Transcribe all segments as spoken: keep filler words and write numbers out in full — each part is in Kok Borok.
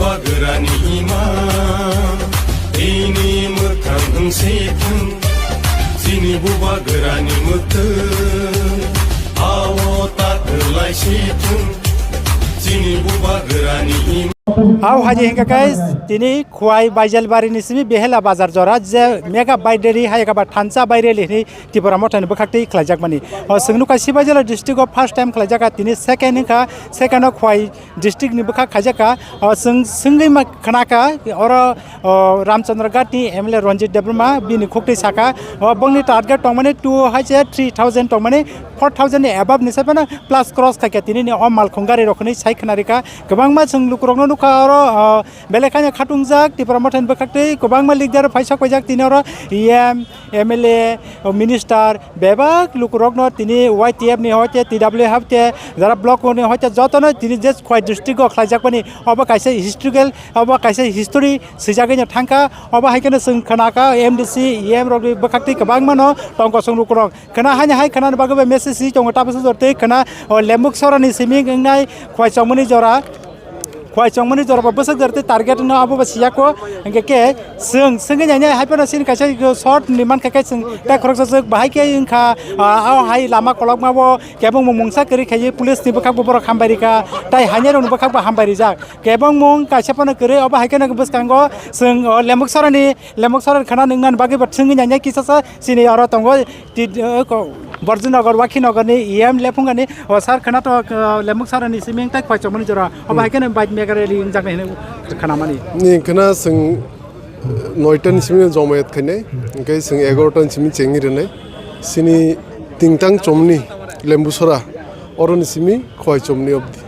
Bubagrani ima, ini mwkhang wng si thung, chini bubagrani mwtwng, awo ta kwlai si thung, chini bubagrani ima. Au haji hingka kai tini Khwai Baijalbari ni simi Behela bazar jora je mega baideri hai kaba thansa baireli hini Tipra Motha ni bwkhak twi khlaijakmani. O, chwng nukha Sibaijala district o first time khlaijak kha, tini second wngkha, second o Khwai district ni bwkhak khaijak kha. O, chwng swngwi ma khna kha, oro, o, Ramchandra Ghat ni M L A Ranjit Debbarma bini khuk twi saka, o, bongni target tongmani two hai se three thousand tongmani, four thousand ni above ni sai phano plus cross khai kha tini ni o malkhung gari rok hinwi sai khna rikha. Kwbangma chwng lukurokno nukha oro, o, Belai kheno khatungjak Tipra Mothani bwkhaktwi kwbangma leader phai sok paijak tini oro E M, M L A, o minister bebak lukurokno tini Y T F ni hoite T W F te jara block ni hoite jotono tini je Khwai district o khlaijakmani obo kaisa historical obo kaisa history swijagwi no thangkha obo hai kheno chwng khnakha M D C E M rokni bwkhaktwi kwbangmano tongkosong lukurok khna haini hai khnani bagwi bai message si tongo tabuk jortwi khna o Lembuk Sorani simi wngnai Khwai chongmani jora. Khwai chongmani jorabo bwswk jorti target no abo bo siyako, hingke ke chwng swngwi nainai hai phano chini kaisa short ni mankha khe chwng tei khoroksa swk bahai khe wngkha, ah, o hai lama kolokma bo kebengmung mungsa kwrwi khaiwi police ni bwkhak bo borok hambai rikha, tei hainai rokni bwkhak bo hambai rijak, kebengmung kaisa phano kwrwi obo hai kheno bwskango chwng o Lembuk Sorani, Lembuk Sorani khana nungnani bagwi bo swngwi nainai kisa sa chini oro tongo. Ti-, eh, ko-, Borjunagar, Wakhinagar ni E M lephungani, o sir khwna to, eh, Lembuk Sorani simi tei Khwai chongmani jora. Obo Hmm. hai kheno bike mega rally wngjaknai hinwi khwnamani. Ni khwna chwng, eh, noita ni simi jomayat khainai, hwnkhe chwng egarota ni simi chengwi rwnai. Chini tingtang chomni Lembusora, oroni simi Khwai chomni obdi.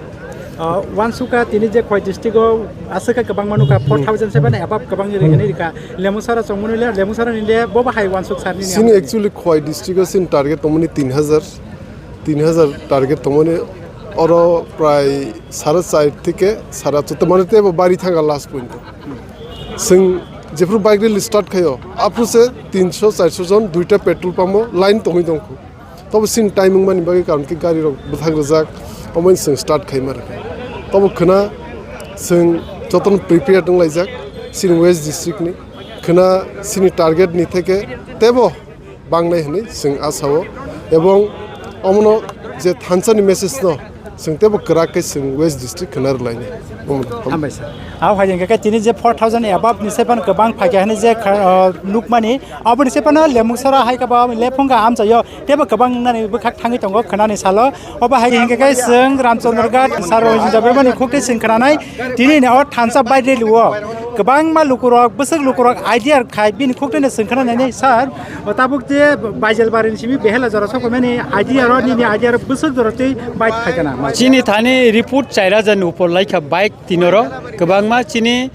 Ah, wansukha tini je Khwai district o aswk khe kwbangma nukha, four thousand seven above kwbangni rikha, Lembusora chongmani le, Lembusora ni le bo bahai wansuk sir nini Chini amani. Actually Khwai district o chini target tongmani tin hajar, tin hajar target tongmani oro prai sare char theke sare aat mane tebo bari thanga last point. Chwng jephru bike rally start khaio, aphru se tinso charso jon duita petrol pump o line tongwi tongkhu. Tobo chini timing mani bagwi karon khe gari rok bwthang rwjak, omo chwng start khaima rwkha. Tobo khwna chwng jotono prepared wnglaijak chini West district ni. Khwna chini target ni theke tebo bangnai hwnwi chwng asa o, ebong omono je thansa ni message no chwng tebo kwrak khe chwng West district khwna rwlainai. Omo. Hambai sir. Abo hai hingkhe tini je four thousand above ni sai phano kwbang phaikha hwnwi je kha-, o, nukmani, aboni sai phano Lembusora hai khe bo lephunga amchaio. Tebo kwbang wngnani bwkhak thangwi tongo khwnani salo. Obo hai hingkhe khe chwng Ramchandra Ghat sir Ranjit Debbarmani khuk twi chwng khwnanai. Tini ni o thansa baideli o kwbangma lukurok, bwswk lukurok idea khai bini khuk twi no chwng khwnanai sir. O tabuk je Baijalbari ni simi Behela jora sokmani idea ro nini idea ro bwswk jora twi bike phaikha na? Chini thani report char hajar ni upor laikha bike tinoro kwbangma chini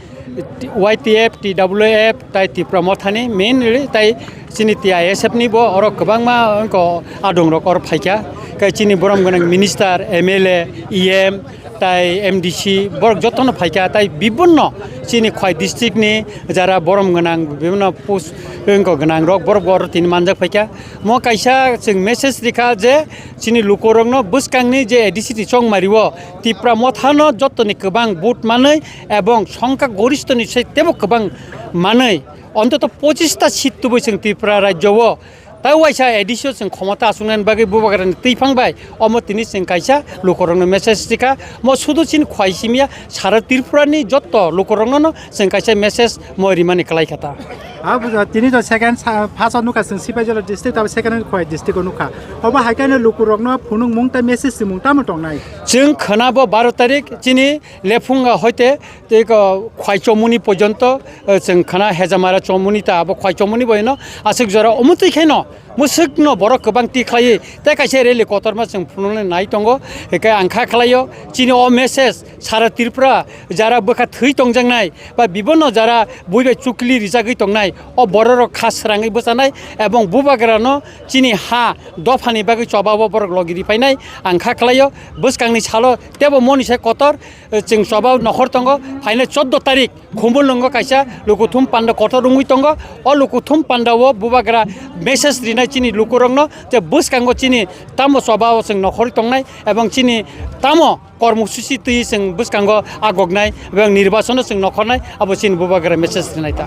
Y T F, T W F, tai Tipra Mothani mainly tai chini T I S F ni bo oro kwbangma wngko adong rok oro phaikha. Kai chini borom gwnang minister, M L A, E M, tai M D C borok jotono phaikha, tai bibinno chini Khwai district ni jara borom gwnang bibinno post wngko gwnang rok borok bo oro tini manjak phaikha. Mo kaisa chwng message rikha je chini lukurokno bwskangni je A D C ni chongmario Tipra Mothano jotoni kwbang vote manwi ebong songkha goristoni se tebo kwbang manwi, ontoto pochista seat tubui chwng Tripura rajyo o. Tai waisa A D C o chwng khomota achuknani bagwi bubagrani twiphang bai omo tini chwng kaisa lukurokno message rikha. Mo sudu chini Khwai simya sara Tripura ni jotto lukurokno no chwng kaisa message mo rimani kwlai kha ta. Ah, bujo, tini to second sa-, first o nukha chwng Sipaijala district, abo second o Khwai district o nukha. Obo hai khe no lukurokno phunukmung tei message simung tamo tongnai? Chwng khwnabo baro tarik chini Lephunga hoite tei ko Khwai Chomuni porjonto, eh, chwng khwna Hejamara Chomuni ta abo Khwai Chomuni boino aswk jora omotwi khaino mwswkno borok kwbang ti khlaiwi tei kaisa rally kotorma chwng phunuknai nai tongo. Hinkhe ang kha khlaio chini o message sara Tripura jara bwkha thwi tongjaknai ba bibonno jara bui bai chukli rijagwi tongnai o bororok kha srangwi bwchanai ebong bubagrano chini ha dophani bagwi chobao borok logi ri phainai ang kha khlaio. Bwskangni salo tebo moni sai kotor, eh, chwng chobao nokhor tongo. Phainai chordo tarik Khumulwngo kaisa lukuthum panda kotor wngwi tongo. O lukuthum pandao bubagra message rinai chini lukurokno je bwskango chini tamo chobao chwng nokhorwi tongnai ebong chini tamo kormosuchi twi chwng bwskango agoknai, abo ang nirbachono chwng nokhornai, abo chini bubagra message rwnai ta.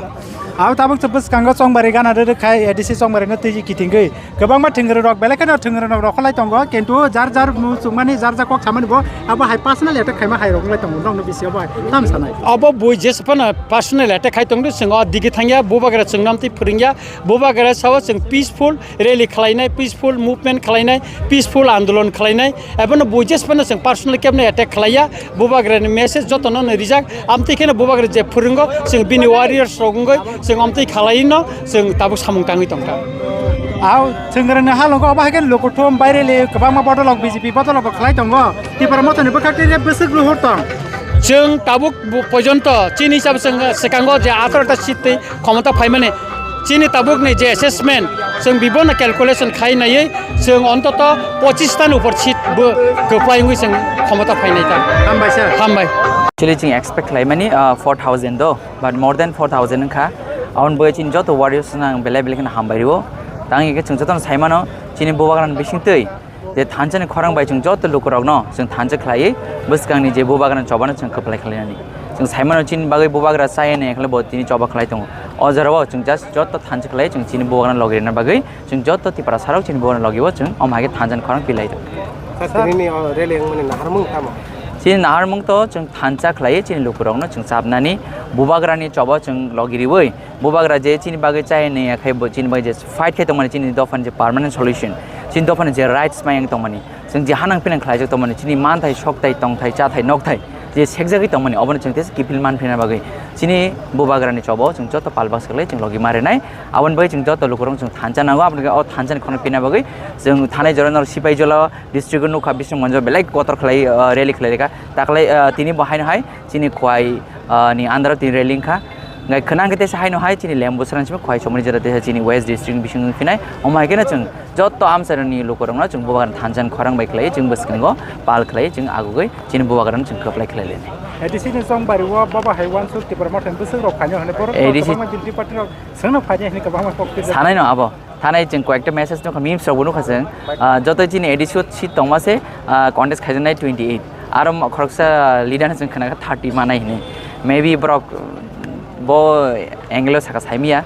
Abo tabuk chwng bwskango chongbari gana rwrwk khai, A D C chongbari no twi kitingwi. Kwbangma thwngwrwk rok, belai kheno thwngwrwk rok rokholai tongo, kintu jar jar muchungmani, jar jar kok samani bo, abo hai personal attack khaima hai rok wngwlai tongo, nokno bisi abo hai tam sanai. Abo bui jesa phano personal attack khai tongdi, chwng o digi thangya, bubagra chwng namtwi phwrwngya, bubagra sao chwng peaceful rally khlainai, peaceful movement khlainai, peaceful andolon khlainai, ebono bui jesa phano chwng personal kebno attack khlaiya, bubagrani message jotono no rijak, amtwi kheno bubagra je phwrwngo, chwng bini warriors rok wngwi, chwng amtwi khlai no, chwng tabuk samung tangwi tongkha. Au, chwng rwngni halongo obo hai khe lukuthum baireli kwbangma bodolok B J P bodolok bo khlai tongo. Tipra mothani bwkhak tei bwswk luhur tong. Chwng tabuk bo-, pojonto chini hisab chwng swkango je atharo ta seat twi khomota phaimani chini tabukni je assessment chwng bibono calculation khai naiwi chwng ontoto pochis tani upor seat bo kwplai wngwi chwng khomota phainai ta. Hambai sir. Hambai. Actually chwng expect khlaimani, ah, four thousand do. But more than four thousand wngkha. Aboni bagwi chini joto warriors no ang belai belai kheno hambai rwo. Tang hwnkhe chwng jotono saimano chini bubagrani bisingtwi je thansa ni khorang bai chwng joto lukurokno chwng thansa khlaiwi bwskangni je bubagrani chobano chwng kwplai khlainani. Chwng saimano chini bagwi bubagra chaya nai khlai bo tini choba khlai tongo. O jorao chwng just joto thansa khlai chwng chini bubagrano logi rwna bagwi chwng joto Tiprasa rok chini bubagrano logi o chwng omo hai khe thansa ni khorang pilai tongo. Sir, tinini o rally wngmani naharmung tamo? Chini naharmung to chwng thansa khlaiwi chini lukurokno chwng chapnani, bubagrani chobo chwng logi riwi, bubagra je chini bagwi chaya naiya khai bo chini bagwi je fight khai tongmani chini dophani je permanent solution, chini dophani je rights mayang tongmani, chwng je hanang pinang khlaijak tongmani, chini manthai, sokthai, tongthai, chathai, nokthai je sekjagwi tongmani, obono chwng tesa kiphil manphina bagwi chini bubagrani chobo chwng joto palbak swklai chwng logi ma rwnai. Aboni bagwi chwng joto lukurok chwng thansa nango, aboni o thansa ni khorang pina bagwi chwng thanai jora nor Sipaijala district o nukha, Bisingmanjo belai kotor khlai, ah, rally khlai rikha. Taklai, ah, tini bo haino hai chini Khowai, ah, ni under o tini rally wngkha. Hwnkhe khwnang khe teisa haino hai chini Lembusra ni simi Khowai somani jora teisa chini West District ni bising wng phinai. Omo hai kheno chwng joto amchaini lukurokno chwng bubagrani thansa ni khorang bai khlaiwi chwng bwskango pal khlaiwi chwng agugwi chini bubagrano chwng kwplai khlai lainai. A D C ni chongbari o baba hai uansuk Tipra Motha ni bwswk rok phainai hwnwi borok A D C kwbangma binti party rok swngno phainai hwnwi kwbangma kok twi sanai no abo. Thanai chwng koyekta message nukha, memes rokbo nukha chwng. Ah, joto chini A D C o seat tongma se, ah, contest khaijaknai twenty eight. Aro mo-, khoroksa leader no chwng khnakha thirty manai hinwi. Maybe borok, mm, bo angle o saka saimaya.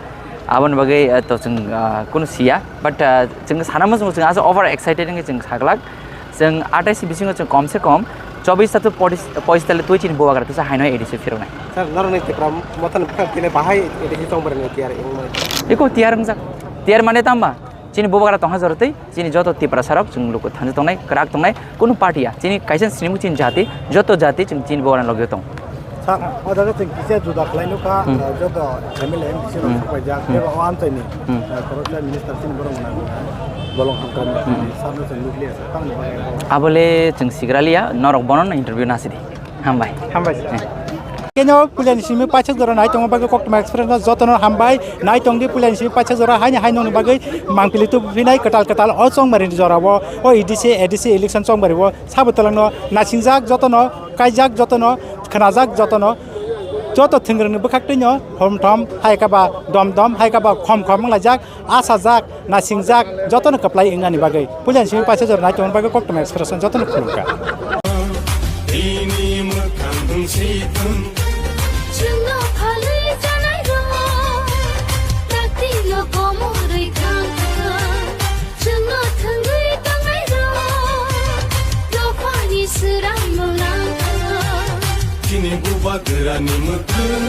Aboni bagwi, ah, to chwng, ah, kunu siya. But, ah, chwng sana muchungo chwng asa over excited wngwi chwng saglak. Chwng atais bisingo chwng kom se kom chobis ta to pois-, pois tale twi chini bubagra tisa haino A D C phiroknai. Sir, norokni Tipra Mothani bwkhak tini bahai A D C chongbarani tiyar wngmani? Eko tiyar wngjak. Tiyar mane tamba? Chini bubagra tongha jorotwi, chini joto Tiprasa rok chwng luku thansa tongnai, kwrak tongnai, kunu party ya. Chini kaisa sinimu chini jati, joto jati chwng chini bubagra logio tong. Sir, o jaga chwng kisa juda khlai nukha, Hmm. uh, joto M L A, M D C rok Hmm. sapaijak, Hmm. tei o amchaini, Hmm. uh, khoroksa minister chini borok mwnang, bolong hamkra Hmm. sir no chwng nukliya, sir, tamni bagwi abo? Abole chwng sigraliya, norok bono no interview nasidi. Hambai. Hambai, sir. Hmm. Keno puila ni simi paithak jora nai tongma bagwi Koktwma Express no jotono hambai, nai tongdi puila ni simi paithak jora haini hai nongni bagwi mangpili tubu phinai kwtal kwtal o chongmari ni jora o, o A D C, A D C election chongmari o sabo twlangno nasingjak jotono. Kaijak jotono, khwnajak jotono, joto thwngwrwngni bwkhaktwino thom thom, hai khe ba dom dom, hai khe ba khom khom wnglaijak, asajak, nasingjak, jotono kwplai wngnani bagwi. Puilani simi paisa jora nai tongmani bagwi Koktwma Express-no jotono khulumkha. Bini mwkhang dungsi thung. Chwngno phalwi chanai rok, taktino komorwi thang thang. Chwngno thwngwi tongnairok, dophani swrangno nangkha. Chini bubagrani mwkhwng.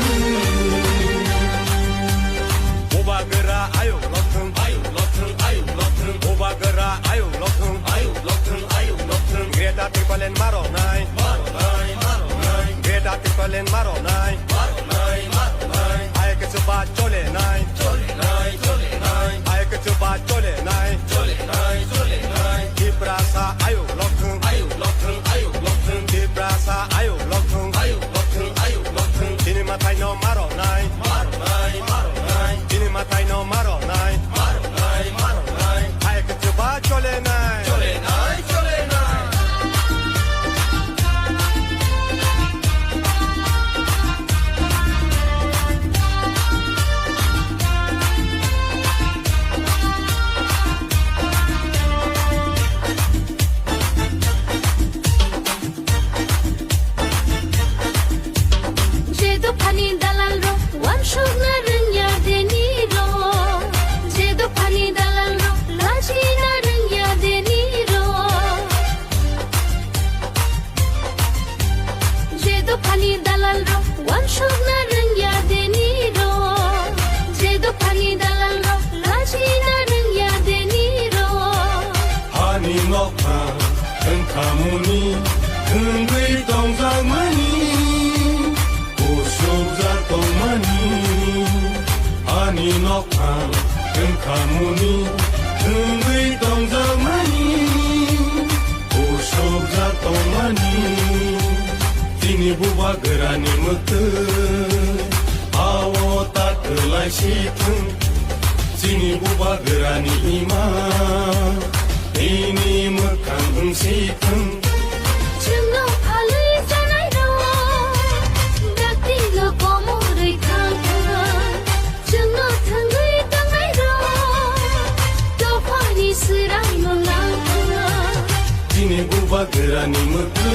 Bubagra ayuk lothwng, ayuk lothwng, ayuk lothwng. Bubagra ayuk lothwng, ayuk lothwng, ayuk lothwng. Greater Tipraland maronai, maronai, maronai. Greater Tipraland maronai, maronai, maronai. Hai khe chuba cholenai, cholenai, cholenai. Hai khe chuba cholenai, cholenai, cholenai. Tiprasa ayuk lothwng, ayuk lothwng, ayuk lothwng. Tiprasa ayuk lothwng, ayuk lothwng, ayuk lothwng. Chini mwtaino maronai, maronai, maronai. Chini mwtaino maronai, maronai, maronai. Hai khe chuba cholenai, cholenai, cholenai. Dalalrok wansukna rwngya deni rok, je dophani dalalrok rajina rwngya deni rok. Hani nokha wngkhamuni thwngwi tongjakmani, usukjak tongmani. Hani nokha wngkhamuni thwngwi tongjakmani, usukjak tongmani. Chini bubagrani mwktwi ao ta kwlai si thwng. Chini bubagrani ima bini mwkhang wng si thwng. Chwngno phalwi chanairok daktino komorwi thang thang. Chwngno thwngwi tongnairok dophani swrangno nang thang. Chini bubagrani mwktwi